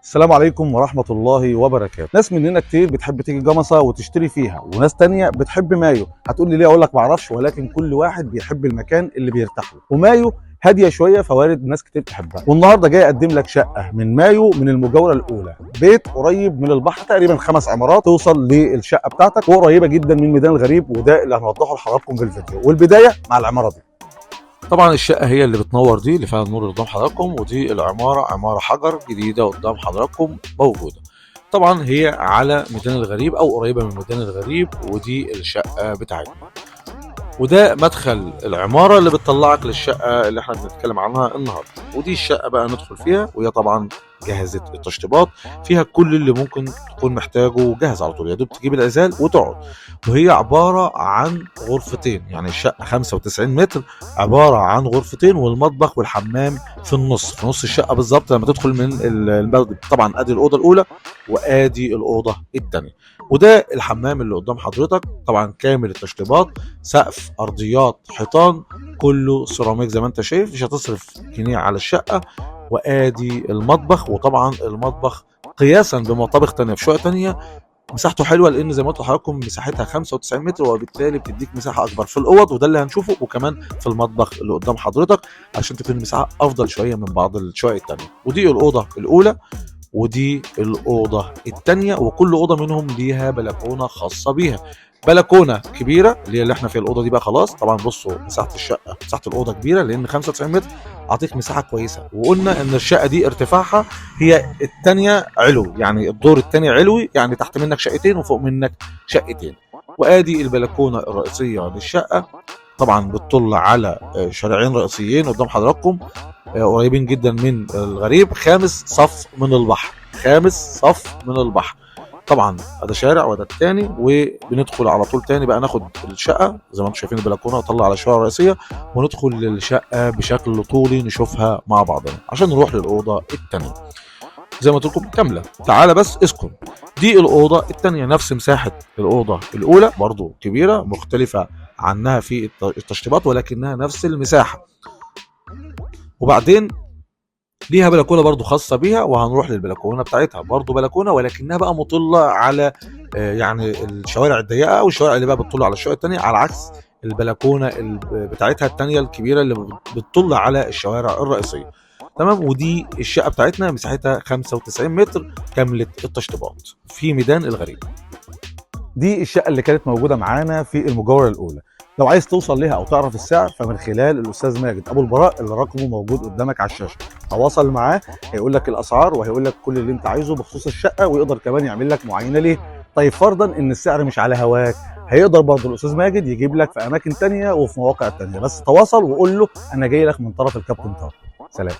السلام عليكم ورحمة الله وبركاته. ناس مننا كتير بتحب تيجي جمصة وتشتري فيها، وناس تانية بتحب مايو. هتقول لي ليه؟ اقول لك معرفش، ولكن كل واحد بيحب المكان اللي بيرتاح له، ومايو هادية شوية فوارد ناس كتير تحبها. والنهارده جاي اقدم لك شقة من مايو من المجاورة الاولى، بيت قريب من البحر تقريبا 5 عمارات توصل للشقة بتاعتك، وقريبة جدا من ميدان الغريب، وده اللي هنوضحه لحضراتكم في الفيديو. والبداية مع العمارة دي. طبعا الشقة هي اللي بتنور دي، اللي فيها النور اللي قدام حضراتكم، ودي العمارة عمارة حجر جديدة قدام حضراتكم موجودة. طبعا هي على ميدان الغريب او قريبه من ميدان الغريب، ودي الشقة بتاعتنا، وده مدخل العمارة اللي بتطلعك للشقه اللي احنا بنتكلم عنها النهارده. ودي الشقة بقى ندخل فيها، وهي طبعا جاهزة التشطيبات، فيها كل اللي ممكن تكون محتاجه جاهز على طول، يا دوب تجيب العزال وتقعد. وهي عبارة عن غرفتين، يعني الشقة 95 متر عبارة عن غرفتين والمطبخ والحمام في النص، في نص الشقة بالظبط لما تدخل من البلد. طبعا ادي الاوضة الاولى وادي الاوضة الثانية، وده الحمام اللي قدام حضرتك، طبعا كامل التشطيبات، سقف، ارضيات، حيطان، كله سيراميك زي ما انت شايف، مش هتصرف جنيه على الشقة. وادي المطبخ، وطبعا المطبخ قياسا بمطابخ تانية في شقق تانية مساحته حلوة، لان زي ما قلت لحضراتكم مساحتها 95 متر، وبالتالي بتديك مساحة اكبر في الاوض، وده اللي هنشوفه، وكمان في المطبخ اللي قدام حضرتك عشان تكون المساحة افضل شوية من بعض الشقق التانية. ودي الاوضة الاولى ودي الاوضة الثانية، وكل اوضة منهم ليها بلكونة خاصة بيها، بلكونة كبيرة اللي هي اللي احنا في الاوضة دي بقى خلاص. طبعا بصوا مساحة الشقة، مساحة الاوضة كبيرة لان 95 متر اعطيك مساحة كويسة. وقلنا ان الشقة دي ارتفاعها هي الثانية علو، يعني الدور الثاني علوي، يعني تحت منك شقتين وفوق منك شقتين. وادي البلكونه الرئيسية للشقه، طبعا بتطل على شارعين رئيسيين قدام حضراتكم، قريبين جدا من الغريب، خامس صف من البحر، خامس صف من البحر. طبعا ده شارع وده التاني، وبندخل على طول تاني بقى ناخد الشقة زي ما انتم شايفين، البلكونه طلع على الشوارع الرئيسية، وندخل للشقه بشكل طولي نشوفها مع بعضنا عشان نروح للاوضه التانية. زي ما قلت لكم كاملة، تعالى بس اسكن. دي الاوضة التانية، نفس مساحة الاوضة الاولى، برضو كبيرة، مختلفة عنها في التشطيبات ولكنها نفس المساحة. وبعدين ليها بلكونة برضو خاصة بيها، وهنروح للبلكونه بتاعتها، برضو بلكونة ولكنها بقى مطله على يعني الشوارع الضيقه او الشوارع اللي بقى بتطل على الشقق التانية، على عكس البلكونه بتاعتها التانية الكبيرة اللي بتطل على الشوارع الرئيسية. تمام. ودي الشقة بتاعتنا مساحتها 95 متر كاملة التشطيبات في ميدان الغريب. دي الشقة اللي كانت موجودة معانا في المجاورة الاولى. لو عايز توصل ليها او تعرف السعر فمن خلال الاستاذ ماجد ابو البراء اللي رقمه موجود قدامك على الشاشة، تواصل معاه هيقول لك الاسعار وهيقول لك كل اللي انت عايزه بخصوص الشقة، ويقدر كمان يعمل لك معاينة ليه. طيب فرضا ان السعر مش على هواك، هيقدر برضه الاستاذ ماجد يجيب لك في اماكن تانية وفي مواقع تانية، بس تواصل وقول له انا جاي لك من طرف الكابتن طارق. سلام.